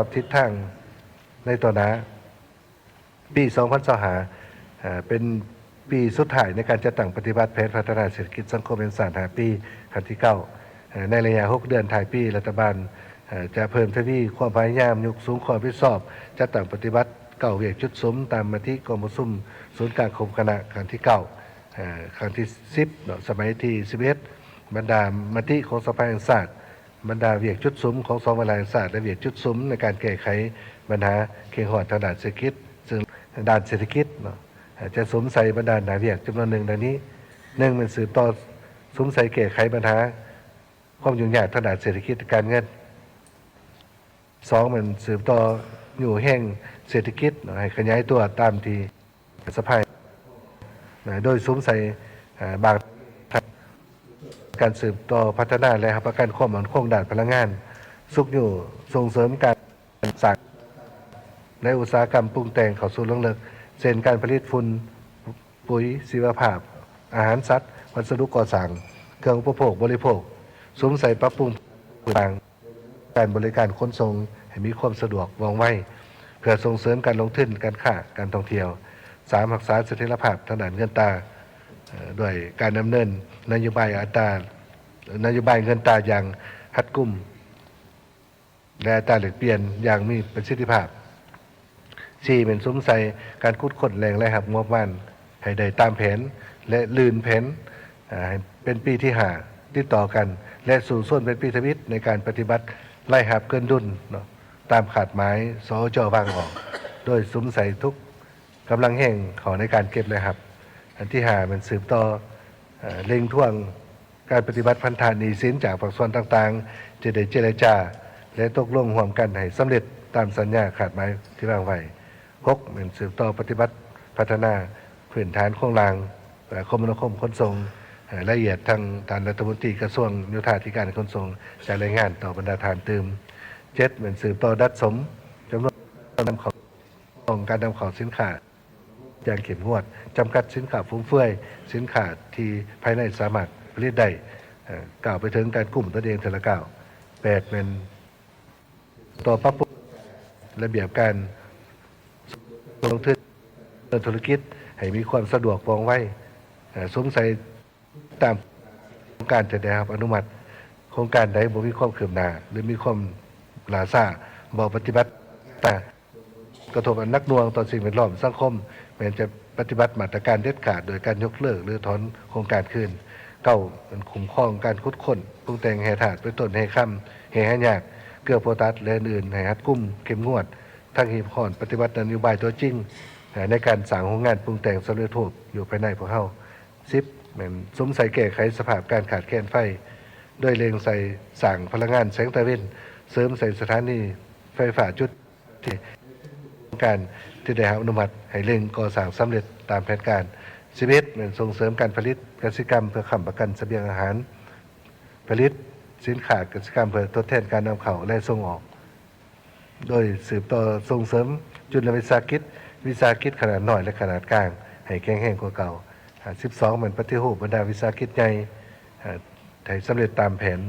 ກັບທິດທາງໃນຕໍ່ໜ້າ. ປີສອງພັນຊາວຫ້າ ເປັນປີສຸດທ້າຍໃນການຈັດຕັ້ງປະຕິບັດແຜນພັດທະນາເສດຖະກິດສັງຄົມແຫ່ງຊາດຫ້າປີ ຄັ້ງທີເກົ້າ. ໃນໄລຍະຫົກເດືອນທ້າຍປີ, ລັດຖະບານຈະເພີ່ມທະວີຄວາມພະຍາຍາມ, ຍົກສູງຄວາມຮັບຜິດຊອບ, ຈັດຕັ້ງປະຕິບັດເກົ້າວຽກຈຸດສຸມ ຕາມມະຕິກອງປະຊຸມສູນກາງຄົມຄະນະຄັ້ງທີເກົ້າ, ຄັ້ງທີສິບເນາະ, ສະໄໝທີສິບເອັດ, ບັນດາມະຕິຂອງສະພາແຫ່ງຊາດ, ບັນດາວຽກຈຸດສຸມຂອງສອງວາລະແຫ່ງຊາດ ແລະ ວຽກຈຸດສຸມໃນການແກ້ໄຂບັນຫາເຄັ່ງຮ້ອນທາງດ້ານເສດຖະກິດ, ເຊິ່ງດ້ານເສດຖະກິດເນາະ ຈະສຸມໃສ່ບັນດາໜ້າວຽກຈຳນວນໜຶ່ງດັ່ງນີ້: ໜຶ່ງ ແມ່ນສືບຕໍ່ສຸມໃສ່ແກ້ໄຂບັນຫາຄວາມຫຍຸ້ງຍາກທາງດ້ານເສດຖະກິດການເງິນ, ສອງ ແມ່ນສືບຕໍ່ຍູ້ແຮງເສດຖະກິດເນາະ ໃຫ້ຂະຫຍາຍຕົວຕາມທີ່ ສະພາ ໂດຍສຸມໃສ່ ເອີ ບາງ ການສືບຕໍ່ພັດທະນາ ແລະ ຮັບປະກັນຄວາມໝັ້ນຄົງດ້ານພະລັງງານ, ຊຸກຍູ້ສົ່ງເສີມການສ້າງ ແລະ ອຸດສາຫະກຳປຸງແຕ່ງເຂົ້າສູ່ລວງເລິກ ເຊັ່ນ ການຜະລິດຝຸ່ນ, ປຸຍຊີວະພາບ, ອາຫານສັດ, ວັດສະດຸກໍ່ສ້າງ, ເຄື່ອງອຸປະໂພກບໍລິໂພກ, ສຸມໃສ່ປັບປຸງພື້ນຖານ ການບໍລິການຂົນສົ່ງໃຫ້ມີຄວາມສະດວກວ່ອງໄວ ເພື່ອສົ່ງເສີມການລົງທຶນ, ການຄ້າ, ການທ່ອງທ່ຽວ. ສາມ ຮັກສາສະຖຽນລະພາບທາງດ້ານເງິນຕາ ເອີ ດ້ວຍການດຳເນີນນະໂຍບາຍອັດຕາ, ນະໂຍບາຍເງິນຕາຢ່າງຮັດກຸມ ແລະ ອັດຕາແລກປ່ຽນຢ່າງມີປະສິດທິພາບ. ສີ່ ແມ່ນສຸມໃສ່ການຂຸດຄົ້ນແຫຼ່ງລາຍຮັບງົບປະມານໃຫ້ໄດ້ຕາມແຜນ ແລະ ລື່ນແຜນ ເອີ ໃຫ້ເປັນປີທີຫ້າຕິດຕໍ່ກັນ ແລະ ສູ້ຊົນເປັນປີທຳອິດໃນການປະຕິບັດລາຍຮັບເກີນດຸນເນາະ ຕາມຄາດໝາຍ ສອຈ ວາງອອກ ໂດຍສຸມໃສ່ທຸກກຳລັງແຮງເຂົ້າໃນການເກັບລາຍຮັບ. ອັນທີຫ້າ ແມ່ນສືບຕໍ່ ເອີ ເລັ່ງທວງ ການປະຕິບັດພັນທະໜີ້ສິນຈາກພາກສ່ວນຕ່າງໆ ທີ່ໄດ້ເຈລະຈາ ແລະ ຕົກລົງຮ່ວມກັນໃຫ້ສຳເລັດຕາມສັນຍາຄາດໝາຍທີ່ວາງໄວ້. ຫົກ ແມ່ນສືບຕໍ່ປະຕິບັດພັດທະນາພື້ນຖານໂຄງລ່າງ ແລະ ຄົມມະນາຄົມຂົນສົ່ງ ໃຫ້ລະອຽດ. ທາງທ່ານລັດຖະມົນຕີກະຊວງໂຍທາທິການຂົນສົ່ງ ຈະລາຍງານຕໍ່ບັນດາທ່ານຕື່ມ. ເຈັດ ແມ່ນສືບຕໍ່ດັດສົມຈຳນວນນຳເຂົ້າ ຂອງການນຳເຂົ້າສິນຄ້າ ຢ່າງເຂັ້ມງວດ, ຈຳກັດສິນຄ້າຟຸມເຟືອຍ, ສິນຄ້າທີ່ພາຍໃນສາມາດຜະລິດໄດ້, ເອີ ກ້າວໄປເຖິງການກຸ້ມຕົນເອງເທື່ອລະກ້າວ. ແປດ ແມ່ນຕໍ່ປັບປຸງລະບຽບການລົງທຶນເລື່ອງທຸລະກິດໃຫ້ມີຄວາມສະດວກວ່ອງໄວ, ເອີ ສຸມໃສ່ ຕາມໂຄງການທີ່ໄດ້ຮັບອະນຸມັດ. ໂຄງການໃດບໍ່ມີຄວາມຄືບໜ້າ ຫຼື ມີຄວາມຫຼ້າຊ້າ ບໍ່ປະຕິບັດຕາມ ກະທົບອັນໜັກໜ່ວງຕໍ່ສິ່ງແວດລ້ອມສັງຄົມ ແມ່ນຈະປະຕິບັດມາດຕະການເດັດຂາດ ໂດຍການຍົກເລີກ ຫຼື ຖອນໂຄງການຄືນ. ເກົ້າ ແມ່ນຄຸ້ມຄອງການຂຸດຄົ້ນປຸງແຕ່ງແຮ່ທາດ ເປັນຕົ້ນແຮ່ຄຳ, ແຮ່ຫາຍາກ, ເກືອໂພຕັດ ແລະ ອື່ນໆ ໃຫ້ຮັດກຸມ, ເຂັ້ມງວດ, ທັງຮີບຮ້ອນປະຕິບັດນະໂຍບາຍຕົວຈິງ ໃນການສ້າງໂຮງງານປຸງແຕ່ງສຳເລັດຮູບຢູ່ພາຍໃນພວກເຮົາ. ສິບ ແມ່ນສຸມໃສ່ແກ້ໄຂສະພາບການຂາດແຄນໄຟ ໂດຍເລັ່ງໃສ່ສ້າງພະລັງງານແສງຕາເວັນ, ເສີມໃສ່ສະຖານີໄຟຟ້າຈຸດທີ່ ການທີ່ໄດ້ຮັບອະນຸມັດໃຫ້ເລັ່ງກໍ່ສ້າງສຳເລັດຕາມແຜນການ. ສິບເອັດ ແມ່ນສົ່ງເສີມການຜະລິດກະສິກຳເພື່ອຄ້ຳປະກັນສະບຽງອາຫານ, ຜະລິດສິນຄ້າກະສິກຳເພື່ອທົດແທນການນຳເຂົ້າ ແລະ ສົ່ງອອກ. ໂດຍສືບຕໍ່ສົ່ງເສີມຈຸລະວິສາຫະກິດ, ວິສາຫະກິດຂະໜາດນ້ອຍ ແລະ ຂະໜາດກາງ ໃຫ້ແຂງແຮງກວ່າເກົ່າ. ສິບສອງ ແມ່ນປະຕິຮູບບັນດາວິສາຫະກິດໃຫຍ່ ໃຫ້ສຳເລັດຕາມແຜນ.